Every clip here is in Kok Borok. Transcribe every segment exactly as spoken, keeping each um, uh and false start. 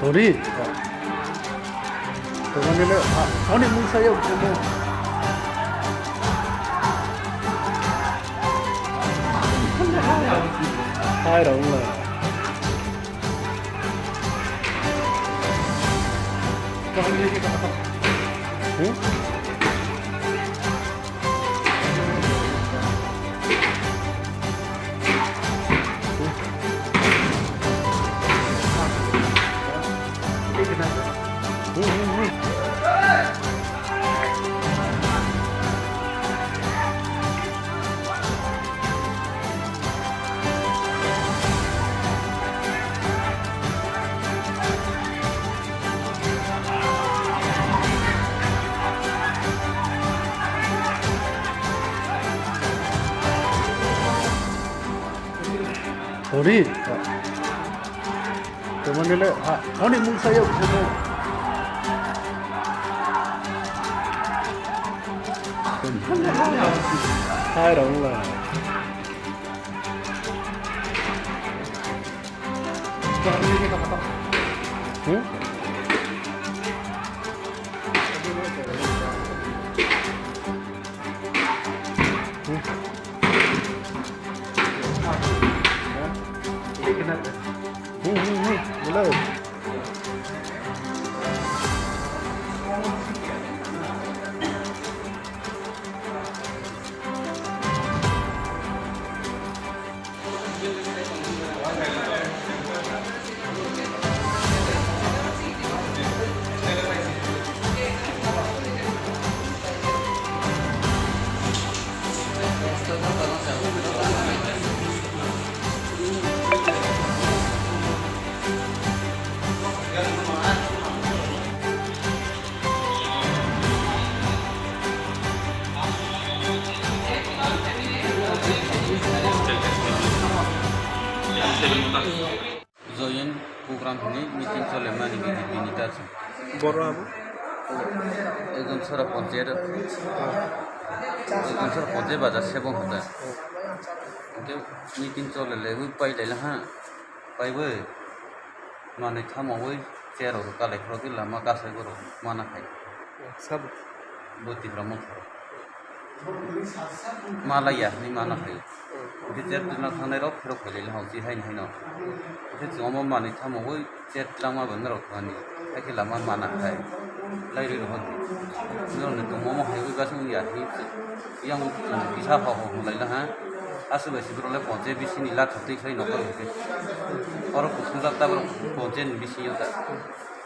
Ri. Tongmani le, ah, oni mungsa yo, mo. Hai rong la. Hmm? Sorry. Tongmani le, ha, oni mungsa yo, mo. Hai rong la. Hmm? Hmm. Hmm, hmm, hmm. Hello. Joyent program hwnwi meeting solemnani B J P ni kaisa. Boro abo? Ekjon sora ponchayat. Ekjon sora ponchayat bajar sebong hwnda. Hwnkhe meeting chole laiwi pai laila ha. Paiwi manwi thamowi chair rok kalai khorokhe lama kasai borok mana khai. Sabo? Bo Tipra Motha rok. Malaya hinwi mana khai. Hwnkhe chair twlangna thangnai rok phirok khailai hao chi haino haino. Hwnkhe chwng omo manwi thamowi chair twlangma bai norok thani. Haikhe lama mana khai. Lairwi rok. Norokni tongma omo haiwi basing ya hi. Yang kisa ho ho hwnlaina ha. Aswk bai se borok le ponche bisini latha twi khai nokar hwnkhe. Oro kuthumjak ta borok ponche ni bisingo ta.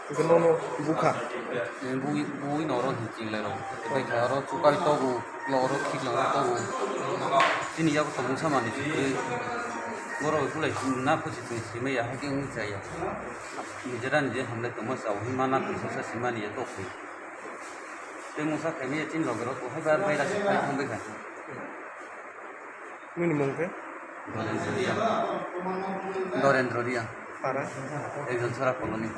Hwnkhe nono bukha. Bui, bui no oro hinwi chinglai rok. Tei kha oro chukai togo, ulo oro khiklangwi togo. Chini yago tongmung samani se kwrwi. Borok bai kulai na phusi chwng simai ya, hakhe wngwi chaya. Nijera nije hamlai tongma chao hinwi mana tongsa sa simani ya tokwi. Tei mungsa khaimaya chini loge rok, hai bar bai rasi khai thang bai kha. Nini mung khe? Dorendra Riya. Dorendra Riya. Para? Ekjon sora koloni.